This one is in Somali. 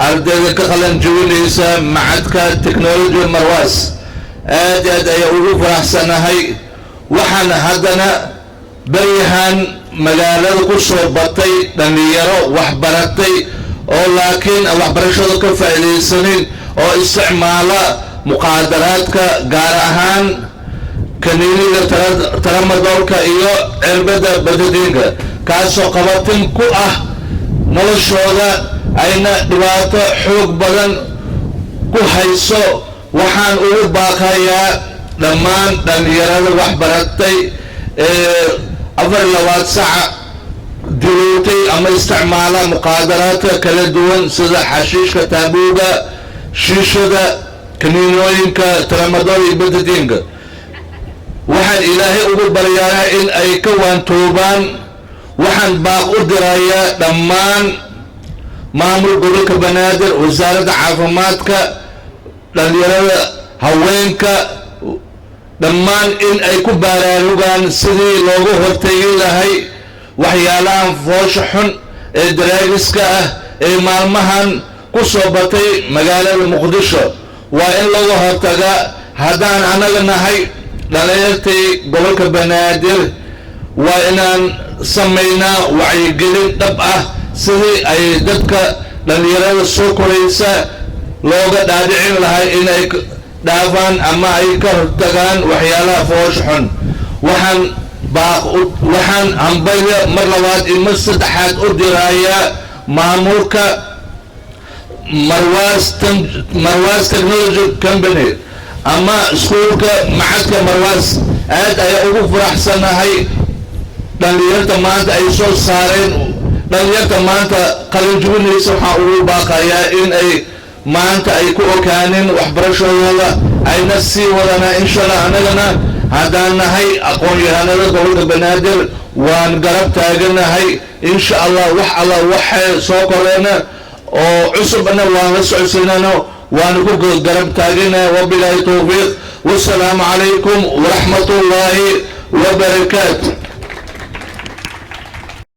Ardayda ka qalin jebinaysa machadka technology Marwaas, aad aad ayaa ugu faraxsanahay. Waxaan haddana baryahan magaalada ku soo batay dhallinyaro waxbaratay oo laakiin aan waxbarashada ka faa'iidaysanin oo isticmaala muqaadaraadka, gaar ahaan kaniiniga tramadolka iyo cirbada badadiinka, kaasoo qabatin ku ah noloshooda ayna dhibaato xoog badan ku hayso. Waxaan ugu baaqayaa dhammaan dhallinyarada waxbaratay ee 24 saca dilootay ama isticmaala muqaadaraadka kala duwan sida xashiishka, taabuuga, shiishada, kaniinooyinka tramadol iyo badadiinka, waxaan Ilaahay ugu baryayaa in ay ka waantoobaan. Waxaan baaq u dirayaa dhammaan maamul gobolka Banaadir, Wasaaradda Caafimaadka, dhalinyarada, haweenka, dhammaan in ay ku baraarugaan sidii loogu hortegi lahay waxyaalahan foosha xun ee drugs-ka ah ee maalmahan ku soo batay magaalada Muqdisho. Waa in looga hortagaa. Haddaan annaga nahay dhalinyartii gobolka Banaadir, waa inaan samaynaa wacyigelin dhab ah sidii ay dadka dhalinyarada soo koraysa looga dhaadhicin lahay inay dhaafaan ama ay ka hortagaan waxyaalaha foosha xun. Waxaan baaq, waxaan hambalya mar labaad iyo mar saddexaad u dirayaa maamulka Marwaas Technology Company ama iskuulka machadka Marwaas. Aad ayaa ugu faraxsanahay dhalinyarta maanta ay soo saareen. Dhalinyarta maanta qalinjibinaysa waxaan ugu baaqayaa in ay maanta ay ku okaanin waxbarashadooda, ayna sii wadanaa, insha Allah. Annagana haddaan nahay aqoon-yahanada gobolka Banaadir, waan garab taaganahay, insha Allah. Wax Allah waxay soo koreena oo cusubna waan la socodsiinano, waana ku garab taaganahay. Wabilaahi towfiiq, wasalaamu calaykum waraxmat ullaahi wabarakaatu.